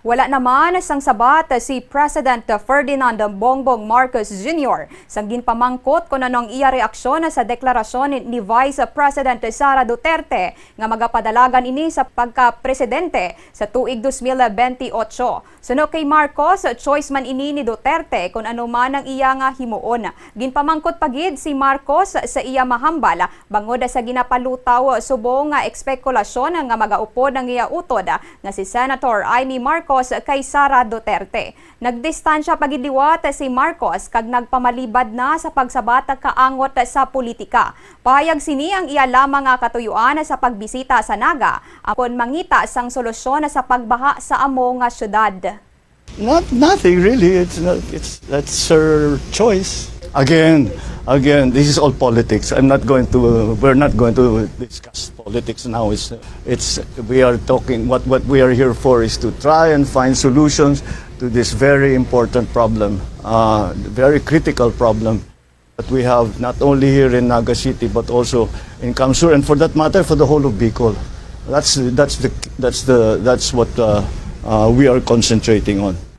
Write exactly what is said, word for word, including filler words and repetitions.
Wala naman sang sabat si President Ferdinand Bongbong Marcos Junior sang ginpamangkot kon ano ang iya reaksyon sa deklarasyon ni Vice President Sara Duterte nga magapadalagan ini sa pagka-presidente sa tuig dos mil benti otso. Suno kay Marcos, choice man ini ni Duterte kon ano man ang iya nga himuon. Ginpamangkot pa gid si Marcos sa iya mahambal bangod sa ginapalutaw subong nga espekulasyon nga magaupod ang iya utod nga si Senator Imee Marcos kay Sara Duterte. Nagdistansya pa gid liwat si Marcos kag nagpamalibad na sa pagsabat kaangot sa politika. Pahayag sini ang iya lamang nga katuyuan sa pagbisita sa Naga, apan mangita sang solusyon sa pagbaha sa amo nga syudad. Not nothing really. It's not, it's that's her choice. Again, again, this is all politics. I'm not going to. We're not going to discuss politics now. It's it's we are talking. What what we are here for is to try and find solutions to this very important problem, uh, very critical problem that we have not only here in Naga City but also in Kamsur, and for that matter, for the whole of Bicol. That's that's the that's the that's what uh, uh, we are concentrating on.